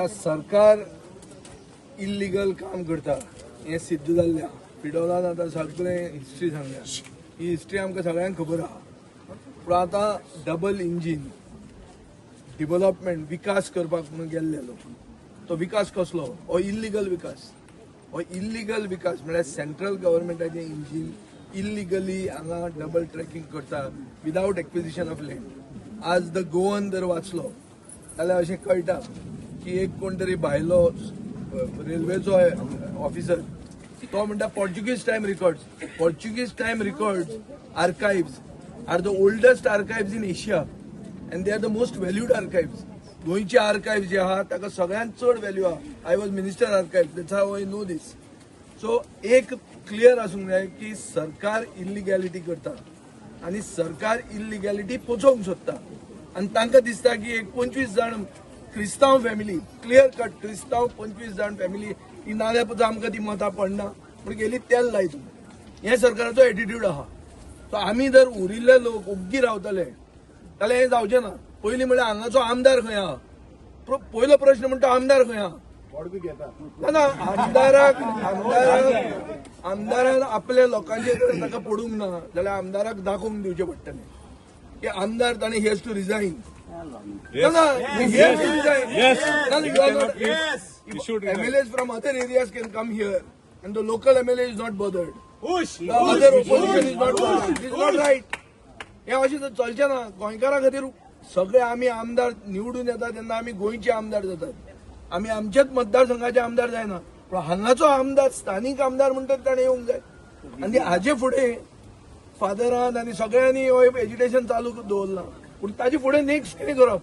आतां सरकार इल्लिगल काम करता हें सिद्ध जाल्लें आहा. फिडोलान आतां सगळें हिस्ट्री सांगल्या. ही हिस्ट्री आमकां सगळ्यांक खबर आहा. पूण आतां डबल इंजीन डिवलपमेंट, विकास करपाक म्हणून गेल्ले लोक. तो विकास कसलो? हो इल्लिगल विकास. हो इल्लिगल विकास म्हळ्यार सेंट्रल गव्हर्मेंटाचें इंजीन इल्लिगली हांगा डबल ट्रॅकिंग करता विदावट एक्विजिशन ऑफ लँड. आज the Goan जर वाचलो जाल्यार अशें कळटा की एक कोण तरी भायलो रेल्वेचो ऑफिसर, तो म्हणटा Portuguese time records, Portuguese time records archives are the oldest archives in Asia and they are the most valued archives. गोंयचे आर्काइव्ह जे आहा ताका सगळ्यांत चड व्हॅल्यू आहा. I was minister archive, that's how I know this. So एक clear आसूंक जाय की सरकार इल्लिगॅलिटी करता आनी सरकार इल्लिगॅलिटी पोचोवंक सोदता आनी तांकां दिसता की एक 25 जाण क्रिस्तांव फॅमिली, क्लियर कट क्रिस्तांव 25 जाण फॅमिली ही नाल्यार पळय आमकां ती मतां पडना म्हण गेली तेल लायत. हें सरकाराचो एटिट्यूड आहा. सो आमी जर उरिल्ले लोक ओग्गी रावतले जाल्यार हें जावचें ना. पयलीं म्हळ्यार हांगाचो आमदार खंय आहा? पयलो प्रश्न म्हणटा, आमदार खंय आहा? ना ना, आमदाराक आमदाराक आमदारान आपल्या लोकांचेर जर ताका पडूंक ना जाल्यार आमदाराक दाखोवन दिवचें पडटलें की आमदार ताणें, he has to resign. ना ना, he has to resign. ना, you are not You should resign. MLAs from other areas can come here and the local MLA is not bothered. The other opposition is not bothered. It is not right. हें अशें जर चलचें ना. गोंयकारां खातीर सगळे आमी आमदार निवडून येता तेन्ना आमी गोंयचे आमदार जातात. आमी आमच्याच मतदारसंघाचे आमदार जायना. पूण हांगाचो आमदार, स्थानीक आमदार म्हणटात, ताणें येवंक जाय. आनी हाजे फुडें फादरान आनी सगळ्यांनी हो एजिटेशन चालू दवरलां. पूण ताजे फुडें नेक्स्ट कितें करप?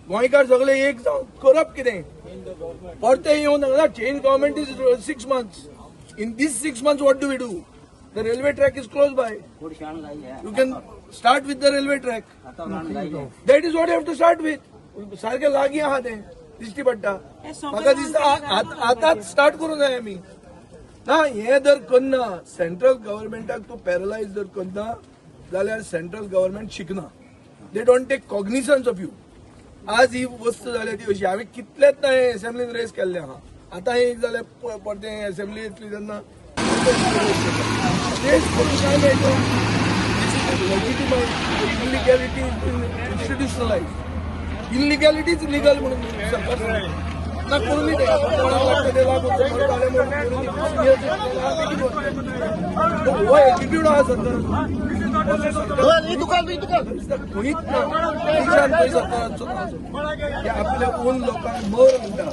गोंयकार सगळे एक जावन करप कितें? परते येवन change government is 6 months. In this 6 months, what do we do? The railway track is close by. You can start with the railway track. That is what you have to start with. सारकें लागीं आहा तें, दिश्टी पडटा. म्हाका दिसता आतांच start करूंक जाय आमी. ना, हें जर करना, सेंट्रल गव्हर्मेंटाक तूं पॅरलायज जर करना जाल्यार सेंट्रल गव्हर्मेंट शिकना. They don't take cognizance of you. आज ही वस्त जाल्या ती अशी. हांवें कितलेच ना हे असेंब्लीन रेज केल्लें आहा. आतां एक जाल्यार परतें असेंब्ली येतली तेन्ना रेज करून काय मेळटा? Illegality institutionalise, illegality is legal म्हणून सरकार सांगता. ना, करूं ते. कोणाक लागता ते लागू जालें म्हणून करूं. सिनियर सिटीजन, हो एटिट्यूड आहा सरकाराचो. खंयच ना देशान, खंय सरकाराचो ना की आपल्या ओन लोकांक मर म्हणटा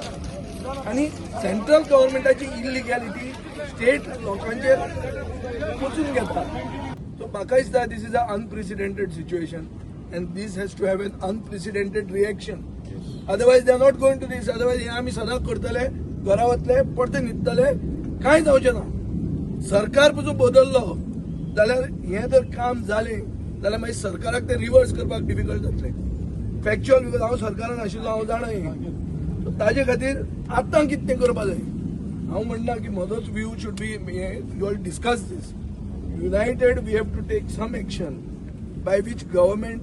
आनी सेंट्रल गव्हर्मेंटाची इलिगॅलिटी स्टेट लोकांचेर पोचून घेता. सो म्हाका दिसता this is a unprecedented situation and this has to have an unprecedented reaction. Otherwise they are not going to this. Otherwise हे आमी सदांच करतले, घरा वतले, परते न्हिदतले, कांय जावचें ना. सरकार पसून बदललो जाल्यार हें जर काम जालें जाल्यार मागीर सरकाराक तें रिवर्स करपाक डिफिकल्ट जातलें. फॅक्च्युअल, because हांव सरकारान आशिल्लो, हांव जाणा हें. सो ताजे खातीर आतां कितें करपा जाय, हांव म्हणना की म्हजोच view should be. You all discuss this. United we have to take some action by which government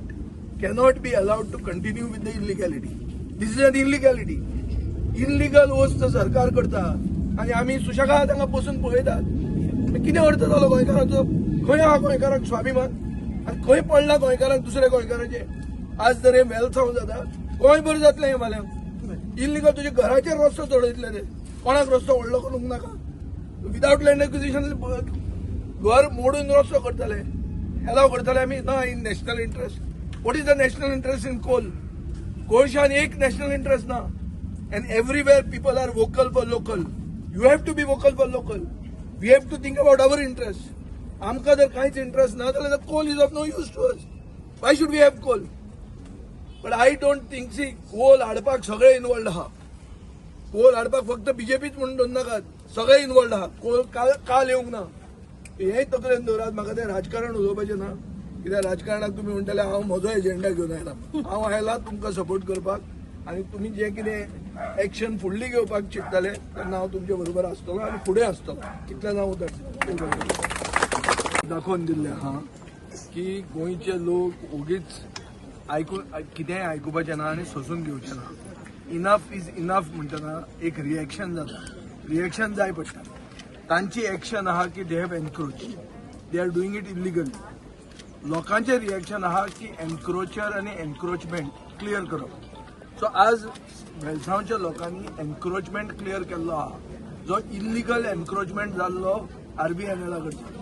cannot be allowed to continue with the illegality. This is an illegality. Illegal वस्त सरकार करता आनी आमी सुशेगाद हांगा बसून पळयतात. कितें अर्थ जालो गोंयकारांचो? खंय आहा गोंयकारांक स्वाभिमान आनी खंय पडला गोंयकारांक दुसऱ्या गोंयकारांचे? आज जर हे वेलसांव जाता, गोंयभर जातलें हें फाल्यां. इल्लिगल तुज्या घराचेर रस्तो चडयतले ते. कोणाक रस्तो व्हडलो करूंक नाका. विदावट लँड एक्विजिशन घर मोडून रस्तो करतले. एलाव करतले आमी ना. In national interest, what is the national interest in coal? कोळशान एक नॅशनल इंटरेस्ट ना. And everywhere people are vocal for local. You have to be vocal for local. We have to think about our interest. आमकां जर कांयच interest ना जाल्यार coal is of no use to us. Why should we have coal? But I don't think, see, coal हाडपाक सगळे involved आहा. कोल हाडपाक फक्त बीजेपीच म्हणून दवरनाकात. सगळे इनवॉल्ड आहा. कोल काल काल येवंक ना, हेंय तकलेन दवरात. म्हाका तें राजकारण उलोवपाचें ना, कित्याक राजकारणाक तुमी म्हणटले हांव म्हजो एजेंडा घेवन आयला. हांव आयला तुमकां सपोर्ट करपाक आनी तुमी जें कितें एक्शन फुडली घेवपाक चिंततले तेन्ना हांव तुमचे बरोबर आसतलो आनी फुडें आसतलो, इतलें हांव उतर. दाखोवन दिल्लें आहा की गोंयचे लोक ओगीच आयकून कितेंय आयकुपाचें ना आनी सोसून घेवचें ना. इनफ is enough म्हणटना एक रिएक्शन जाता, रिएक्शन जाय पडटा. तांची एक्शन आहा की they have encroach, they are doing it illegally. लोकांचें रिएक्शन आहा की एनक्रोचर आनी एनक्रोचमेंट क्लियर करप. सो आज वेलसांवच्या लोकांनी एनक्रोचमेंट क्लियर केल्लो आहा, जो इल्लिगल एनक्रोचमेंट जाल्लो आरबीएनएला कडच्यान.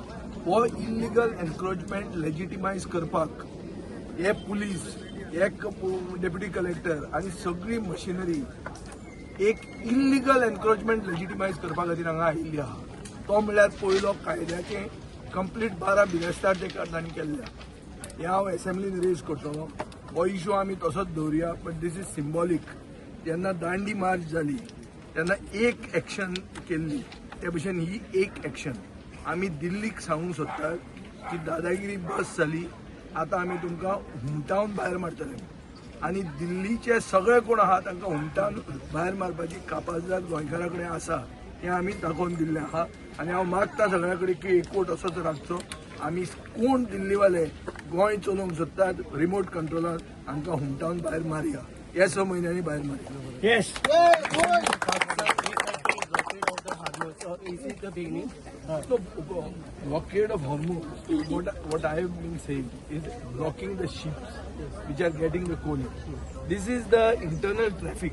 हो इल्लिगल एनक्रोचमेंट लेजिटिमायज करपाक हे पुलीस, हे डेप्युटी कलेक्टर आनी सगळी मशिनरी एक इल्लिगल एनक्रोचमेंट लेजिटिमायज करपा खातीर हांगा आयिल्ली आहा. तो म्हणल्यार पयलो कायद्याचें कंप्लीट 12 बिरेस्तार ते तांणी केल्ले आहा. हें हांव एसेंब्लीन रेज करतलो. हो इशू आमी तसोच दवरुया, बट these is symbolic. जेन्ना दांडी मार्च जाली तेन्ना एक एक्शन केल्ली, ते भशेन ही एक एक्शन आमी दिल्लीक सांगूंक सोदतात की दादागिरी बस जाली, आतां आमी तुमकां हुमटावन भायर मारतले. आनी दिल्लीचे सगळे कोण आहा तांकां हुमटावन भायर मारपाची कापाजदाद गोंयकारा कडेन आसा हें आमी दाखोवन दिल्लें आहा. आनी हांव मागता सगळ्या कडेन की एकवट असोच राखचो. आमी कोण दिल्लीवाले गोंय चलोवंक सोदतात रिमोट कंट्रोलान, हांकां हुमटावन भायर मारया, ह्या 6 म्हयन्यांनी भायर मारया. Yes. Is it the beginning? No, blockade of Hormuz, what I have been saying is blocking the ships which are getting the coal. This is the internal traffic.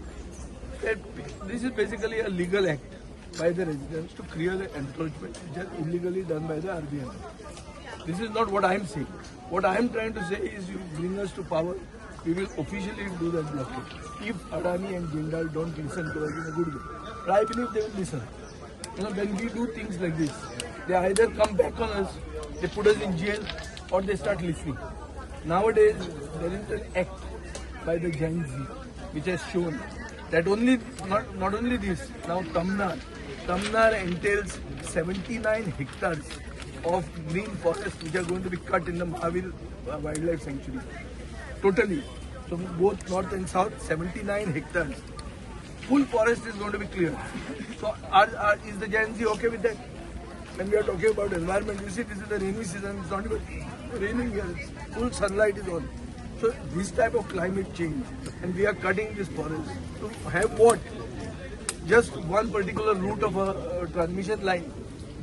This is basically a legal act by the residents to clear the encroachment which are illegally done by the RBI. This is not what I am saying. What I am trying to say is you bring us to power, we will officially do that blockade. If Adani and Jindal don't listen to us in a good way. But I believe they will listen. You know, when we do things like this, they either come back on us, they put us in jail, or they start listening. Nowadays, there is an act by the Gen Z which has shown that only not only this, now Tamnar entails 79 hectares of green forest which are going to be cut in the Mahavir Wildlife Sanctuary. Totally. So both north and south, 79 hectares. Full forest is going to be cleared. So is the Gen Z okay with that? When we are talking about environment, you see this is the rainy season, it's not even raining here, it's full sunlight is on. So this type of climate change, and we are cutting this forest to have what? Just one particular route of a transmission line,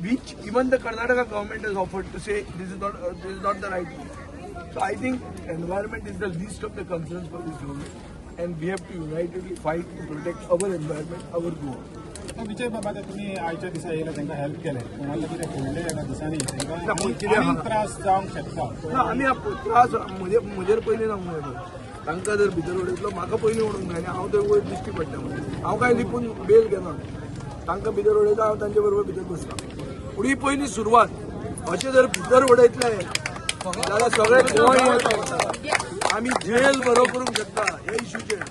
which even the Karnataka government has offered to say this is not the right route. So I think environment is the least of the concerns for this government, and we have to unitedly fight to protect our environment, our Goa. Vijay बाबा, तुम्ही आयच्या दिसा येयला, तांकां help केलें, पूण आतां कितें फुडले एका दिसांनी तांकां त्रास जावंक शकता? ना, आमी त्रास म्हजेर पयलीं ना म्हणूं, तांकां जर भितर उडयतलो म्हाका पयलीं उडोवंक जाय आनी हांव थंय वयर दिश्टी पडटा म्हणून हांव कांय लिपून बेल घेना. तांकां भितर उडयता, हांव तांचे बरोबर भितर बसता. पूण ही पयली सुरवात. अशें जर भितर उडयतले जाल्यार सगळें गोंय येता, आमी जेल बरो करूंक शकता. ह्या इश्यूचेर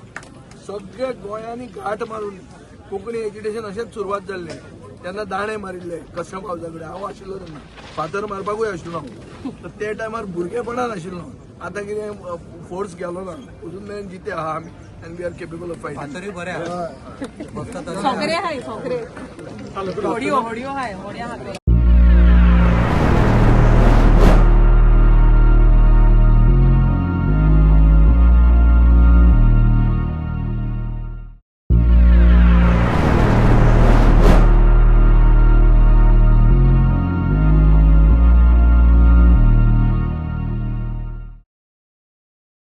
सगळे गोंयांनी घाट मारून कोंकणी एजिटेशन अशेंच सुरवात जाल्लें. तेन्ना दाणे मारिल्ले कस्टम हावसा कडेन, हांव आशिल्लो तेन्ना, फातर मारपाकूय आशिल्लो हांव. तर ते टायमार भुरगेपणान आशिल्लो. आतां कितें फोर्स गेलो ना, अजून मेरेन जिते आहा आमी, and we are capable of fighting. फातरूय बरे आहा. सोकरे हाय, सोकरे होडयो होडयो हाय, होडया.